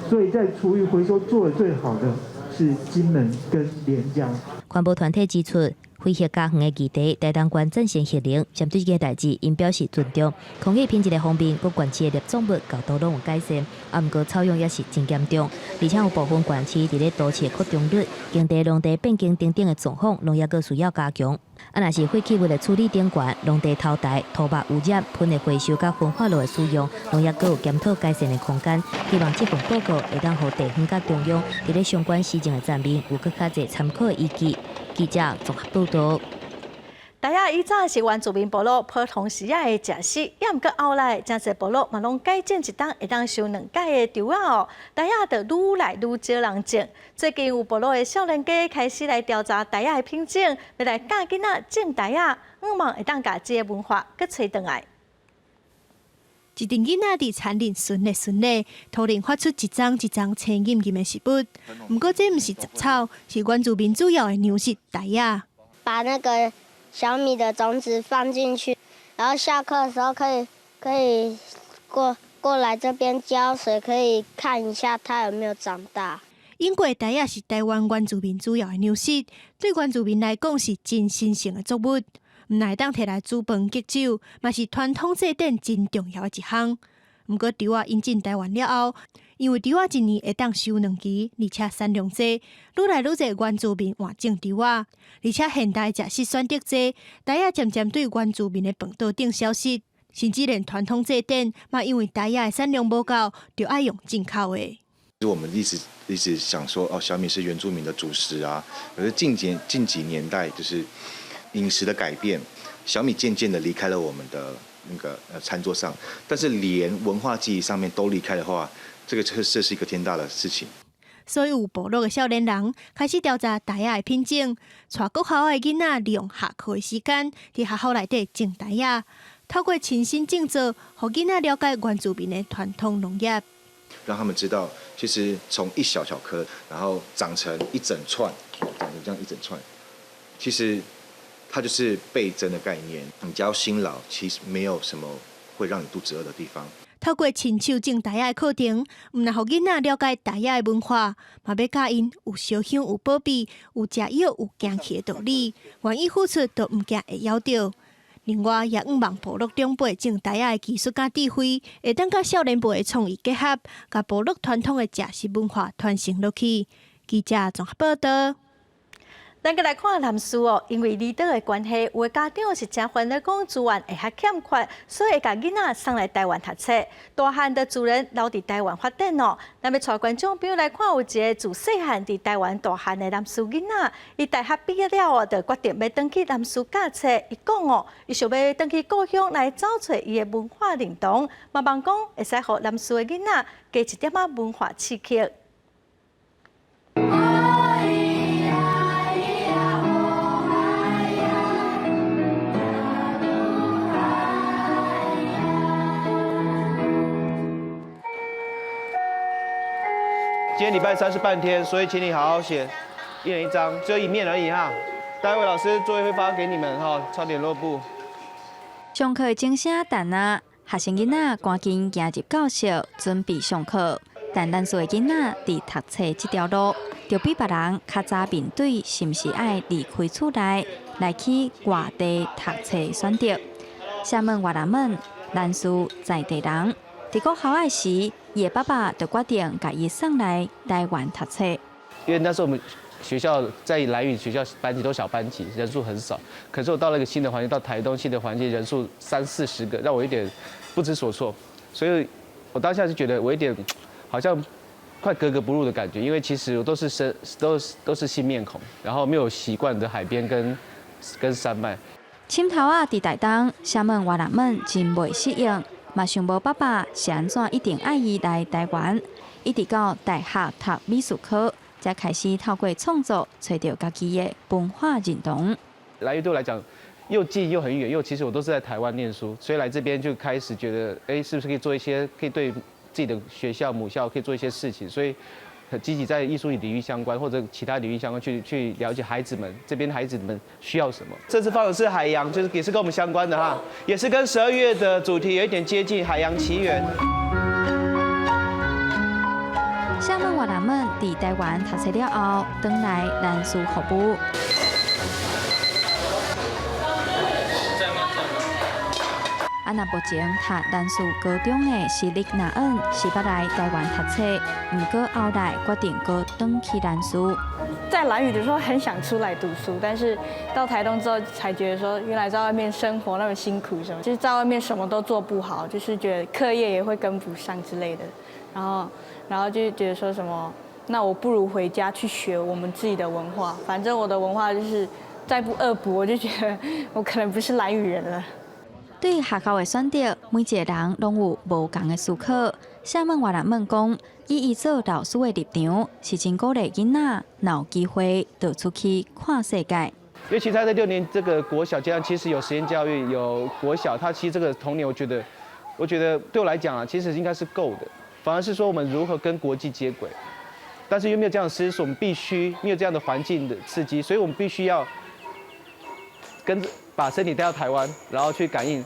所以在廚餘回收做得最好的是金門跟連江。環保團體指出，非核家園的議題，台東縣贊成核能，針對這个代誌，𪜶表示尊重。空氣品質的方面，各縣市的粒狀物高度攏有改善，啊，毋過臭氧也是真嚴重，而且有部分縣市佇咧都市擴張率、耕地、農地變更等等的狀況，攏猶閣需要加強。啊，若是廢棄物的處理頂懸、農地偷台、土木污染、噴液回收佮焚化爐的使用，攏猶閣有檢討改善的空間。希望這份報告會當予地方佮中央佇咧相關施政的層面有閣較濟參考的依據。記者綜合報道。袋仔以早是原住民部落普通時仔的食食，也毋過後來誠濟部落嘛攏改種一冬會當收兩擺的稻仔哦。袋仔就愈來愈少人種。最近有部落的少年家開始來調查袋仔的品種，欲來教囡仔種袋仔，向望會當共這个文化閣揣轉來。一陣囡仔佇田裡巡咧巡咧，突然發出一欉一欉青吟吟的食物。毋過這毋是雜草，是原住民主要的糧食袋仔。把那個小米的種子放進去，然後下課的時候可以過來這邊澆水，可以看一下它有沒有長大。因為袋仔是台灣原住民主要的糧食，對原住民來講是真神聖的作物。毋但會當提來煮飯敬酒，嘛是傳統祭典真重要的一項。毋過稻仔引進台灣了後，因為稻仔一年會當收兩期，而且產量濟，愈來愈濟原住民換種稻仔，而且現代食食選擇濟，袋仔漸漸對原住民的飯桌頂消失，甚至連傳統祭典嘛，因為袋仔的產量無夠，就愛用進口的。我們一直一直想說，哦，小米是原住民的主食啊，可是近幾年代，就是飲食的改變，小米漸漸的離開了我們的那個餐桌上，但是連文化記憶上面都離開的話，這是一個天大的事情。所以有部落的少年人開始調查袋仔的品種，帶國校的囡仔利用下課的時間，佇學校內底種袋仔。透過親身種作，予囡仔了解原住民的傳統農業。讓他們知道，其實從一小小顆，然後長成一整串，長成這樣一整串，其實它就是倍增的概念。你只要辛勞，其實沒有什麼會讓你肚子餓的地方。透過親手種大葉的課程，毋但予囡仔了解大葉的文化，嘛欲教𪜶有燒香、有保庇、有食藥、有行去的道理，願意付出就毋驚會枵著。另外，也向望部落長輩種大葉的技術佮智慧，會當佮少年輩的創意結合，共部落傳統的食食文化傳承落去。記者綜合報道。咱閣來看南勢哦，因為離島的關係，有的家長是誠煩惱講資源會較欠缺，所以會共囡仔送來台灣讀冊。大漢就自然留佇台灣發展哦。咱欲帶觀眾朋友來看，有一个自細漢佇台灣大漢的南勢囡仔，伊大學畢業了後，就決定欲轉去南勢教冊。伊講哦，伊想欲轉去故鄉來找揣伊的文化認同，嘛望講會使予南勢的囡仔加一點仔文化刺激。今天禮拜三是半天，所以請你好好寫，一人一張，只有一面而已哈。待會老師作業會發給你們哈，抄聯絡簿。上課的鐘聲響啊，學生囡仔趕緊行入教室準備上課。但南勢的囡仔佇讀冊這條路，就比別人較早面對是毋是愛離開厝內來去外地讀冊選擇。廈門越南們，南勢在地人，佇國小仔時，伊的爸爸就決定共伊送來台灣讀冊。因為那時候我們學校在蘭嶼學校班級都小班級，人數很少。可是我到了一個新的環境，到台東新的環境，人數三四十個，讓我有點不知所措。所以我當下就覺得我有點好像快格格不入的感覺，因為其實我都是生都是新面孔，然後沒有習慣的海邊跟山脈。深頭仔佇台東，廈門越南們真袂適應。嘛想無爸爸是按怎一定愛伊來台灣，一直到大學讀美術科，才開始透過創作揣著家己的文化認同。蘭嶼對我來講，又近又很遠，又其實我都是在台灣念書，所以來這邊就開始覺得，哎，是不是可以做一些可以對自己的學校母校可以做一些事情？所以很積極在藝術領域相關或者其他領域相關去了解孩子們這邊孩子們需要什麼。這次放的是海洋，就是也是跟我們相關的哈，也是跟12月的主題有一點接近，海洋奇緣。廈門越南們佇台灣讀冊了後，轉來南勢服務。啊，若目前讀南勢高中的是立拿恩，是捌來台灣讀冊，毋過後來決定閣轉去南勢。在蘭嶼的時候很想出來讀書，但是到台東之後才覺得說，原來在外面生活那麼辛苦，什麼就是在外面什麼都做不好，就是覺得課業也會跟不上之類的，然後就覺得說什麼，那我不如回家去學我們自己的文化，反正我的文化就是再不惡補，我就覺得我可能不是蘭嶼人了。對學校的選擇，每一个人攏有無仝的思考。廈門越南們講，以伊做老師的立場，是真鼓勵囡仔，若有機會就出去看世界。尤其他在6年這個國小階段，其實有實驗教育，有國小，他其實這個童年，我覺得對我來講啊，其實應該是夠的。反而是說我們如何跟國際接軌，但是又沒有這樣的知識，我們必須沒有這樣的環境的刺激，所以我們必須要跟着。把身體帶到台灣，然後去感應。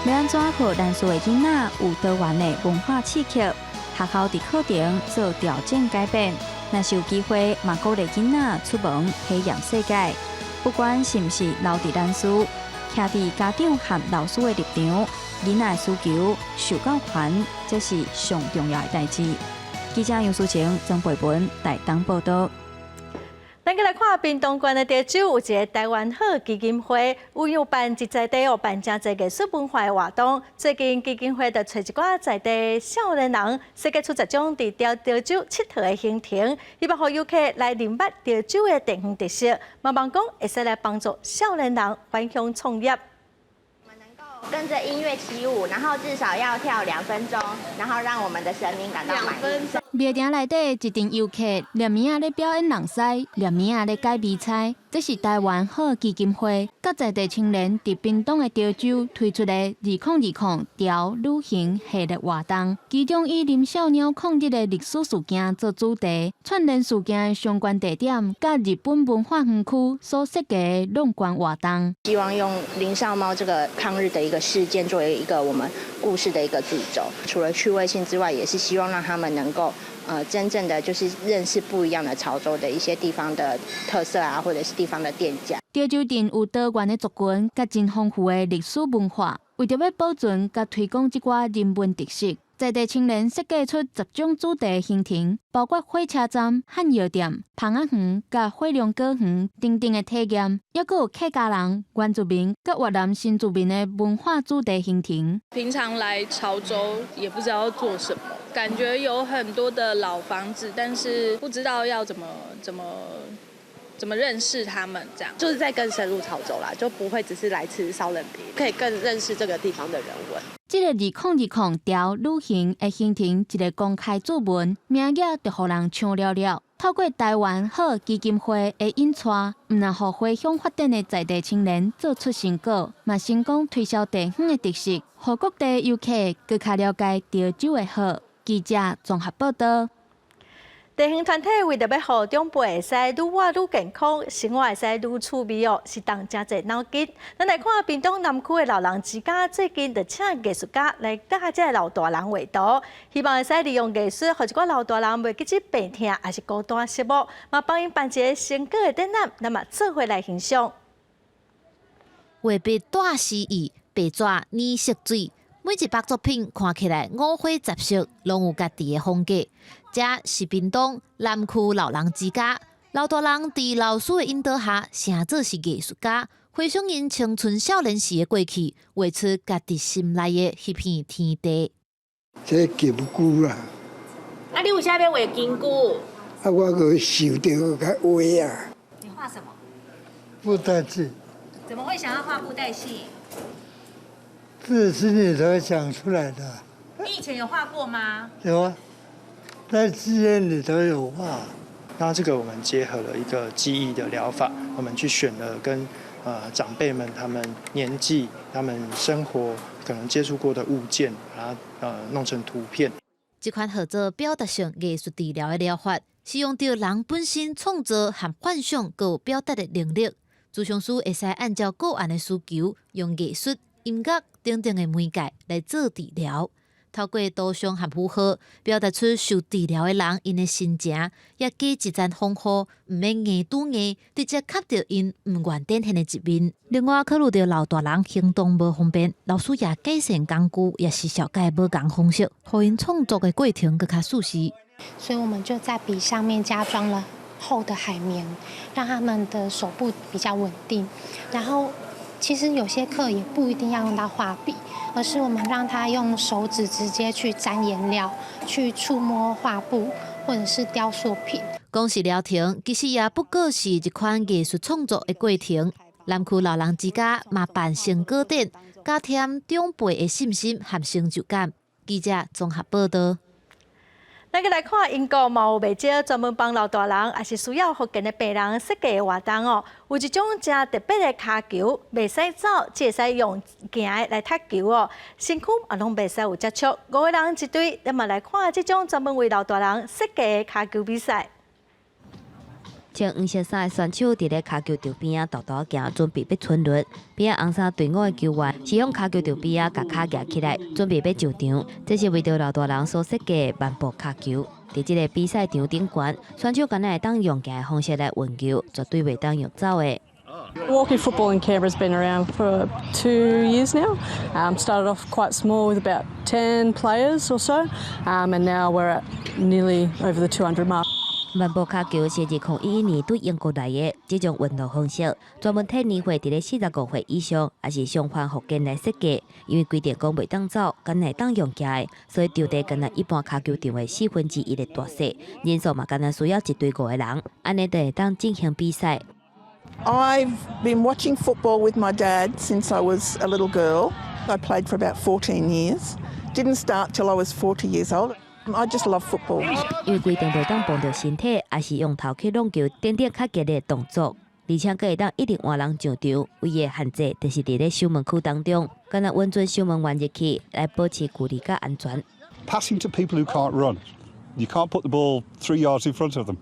欲按怎予南勢的囡仔有多元的文化刺激？學校佇課程做調整改變，若是有機會，嘛鼓勵囡仔出門體驗世界。不管是毋是留佇南勢，徛佇家長和老師的立場，囡仔的需求、受教權，這是上重要的代誌。記者楊淑晴、曾培文台東報道。咱閣來看屏東縣的潮州有一个台灣好基金會，有辦佇在地哦，辦誠濟藝術文化的活動。最近基金會就揣一寡在地少年人，設計出十種佇潮州𨑨迌的行程，希望予遊客來認捌潮州的地方特色，嘛望講會使來幫助少年人返鄉創業。跟著音樂起舞，然後至少要跳2分鐘，然後讓我們的神明感到滿意。廟埕內底一陣遊客，連暝仔咧表演人獅，連暝仔咧解謎猜。這是台灣好基金會佮在地青年佇屏東的潮州推出的2020潮旅行系列活動，其中以林少貓抗日的歷史事件做主題，串聯事件的相關地點，佮日本文化園區所設計的闖關活動。希望用林少貓這個抗日的一個事件作為一個我們故事的一個主軸，除了趣味性之外，也是希望讓他們能夠真正的就是認識不一樣的潮州的一些地方的特色啊，或者是地方的店家。潮州鎮有多元的族群，佮真豐富的歷史文化，為著欲保存佮推廣這寡人文特色，在地青年設計出10種主題行程，包括火車站、漢藥店、蜂仔園、佮火龍果園等等的體驗，猶閣有客家人、原住民佮越南新住民的文化主題行程。平常來潮州也不知道做什麼，感覺有很多的老房子，但是不知道要怎麼認識他們，這樣就是在更深入潮州啦，就不會只是來吃燒冷皮，可以更認識這個地方的人文。這個2020潮旅行的行程一个公開注文，名額就予人搶了了。透過台灣好基金會的引帶，毋但予回鄉發展的在地青年做出成果，嘛成功推銷地方的特色，予各地遊客閣較了解潮州的好。記者綜合報道。地方團體為著欲予長輩會使愈活愈健康，生活會使愈趣味哦，是動誠濟腦筋。咱來看屏東南區的老人之家，最近就請藝術家來教這个老大人畫圖，希望會使利用藝術，予一寡老大人袂記得病痛，抑是孤單寂寞，嘛幫𪜶辦一个成果的展覽，咱嘛做伙來欣賞。畫筆帶詩意，白紙染色水。每一幅作品看起來五花雜色，攏有家己的風格。這是屏東南區老人之家，老大人佇老師的引導下，成做是藝術家，回想𪜶青春少年時的過去，畫出家己心內的彼片天地。這金龜啦。啊，你為啥欲畫金龜？啊，我閣想著較畫啊。你畫什麼？布袋戲。怎麼會想要畫布袋戲？這是心裡頭想出來的。你以前有畫過嗎？有啊，在戲院裡頭有畫。那這個我們結合了一個記憶的療法，我們去選了跟長輩們他們年紀、他們生活可能接觸過的物件，把它弄成圖片。這款號做表達性藝術治療的療法，是用著人本身創造和幻想，閣有表達的能力。諮商師會使按照個案的需求，用藝術、音樂等等的媒介來做治療，透過圖像和符號表達出受治療的人𪜶的心情，也加一層防護，毋免硬拄硬，直接磕著𪜶毋願展現的一面。另外，考慮著老大人行動無方便，老師也改善工具，抑是小改無仝方式，予𪜶創作的過程閣較舒適。所以我們就在筆上面加裝了厚的海綿，讓他們的手部比較穩定。然後，其實有些課也不一定要用到畫筆，而是我們讓他用手指直接去沾顏料，去觸摸畫布或者是雕塑品。講是療程，其實也不過是一款藝術創作的過程。南區老人之家嘛辦成果展，加添長輩的信心和成就感。記者綜合報道。咱閣來看英國嘛有袂少專門幫老大人，抑是需要復健的病人設計的活動哦。有一種誠特別的跤球，袂使走，只會使用行的來踢球哦。身軀也攏袂使有接觸，五個人一隊，咱嘛來看這種專門為老大人設計的跤球比賽。穿黃色衫的選手佇咧跤球場邊仔沓沓仔行，準備欲春輪。邊仔紅衫隊伍的球員是用跤球場邊仔共跤舉起來，準備欲上場。這是為著老大人所設計的慢步跤球。佇這个比賽場頂懸，選手敢若會當用行的方式來運球，絕對袂當用走的。 Walking football in Canberra has been around for 2 years now. Started off quite small with about 10 players or so, and now we're at nearly over the 200 mark. 慢步跤球是2011年對英國來的，這種運動方式專門替年歲佇咧45歲以上，抑是傷患復健來設計。因為規定講袂當走，敢若會當用行的，所以場地敢若一般跤球場的1/4的大細，人數嘛敢若需要一隊五個人，按呢就會當進行比賽。 I've been watching football with my dad since I was a little girl. I played for about 14 years. Didn't start till I was 40 years old. I just love football. 因為規定袂當碰著身體，抑是用頭去挵球等等較激烈動作，而且閣會當一直換人上場。唯一限制就是佇咧守門區當中，干焦穩準守門員入去來保持距離佮安全。 Passing to people who can't run, you can't put the ball 3 yards in front of them.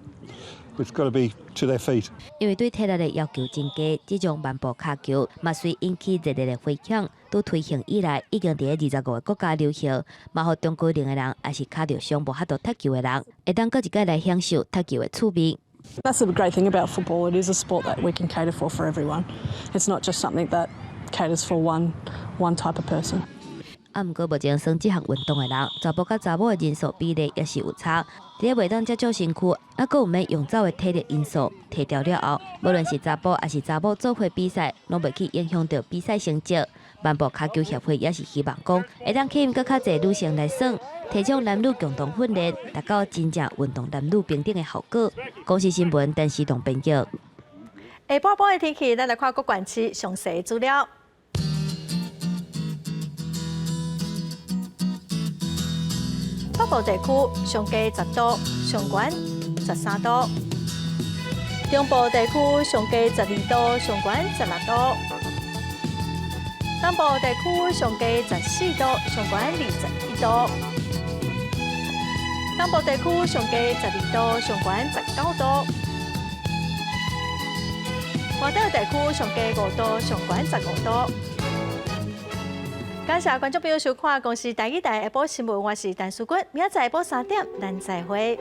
It's got to be to their feet. 因為對體力的要求真低，這種慢步跤球嘛隨引起熱烈的迴響。自推行以來，已經佇咧25個國家流行，嘛予中高齡的人，抑是跤著傷無法度踢球的人，會當閣一擺來享受踢球的趣味。 That's the great thing about football. It is a sport that we can cater for for everyone. It's not just something that caters for one type of person. 啊，毋過目前耍這項運動的人，查埔佮查某的人數比例也是有差。佇咧袂當接觸身軀，啊，閣有欲用走的體力因素提掉了後，無論是查埔抑是查某做伙比賽，攏袂去影響著比賽成績。慢步跤球協會也是希望講，會當吸引閣較濟女性來耍，提倡男女共同訓練，達到真正運動男女平等的效果。公視新聞陳時棟編譯。下晡晡的天氣，咱來看各縣市詳細資料。北部地區上低10度，上懸13度；中部地區上低12度，上懸16度；南部地區上低14度，上懸21度；東部地區上低12度，上懸19度；外島地區上低5度，上懸15度。感謝觀眾朋友收看《公視台語台下晡新聞》，我是陳淑君，明仔載下晡3點，咱再會。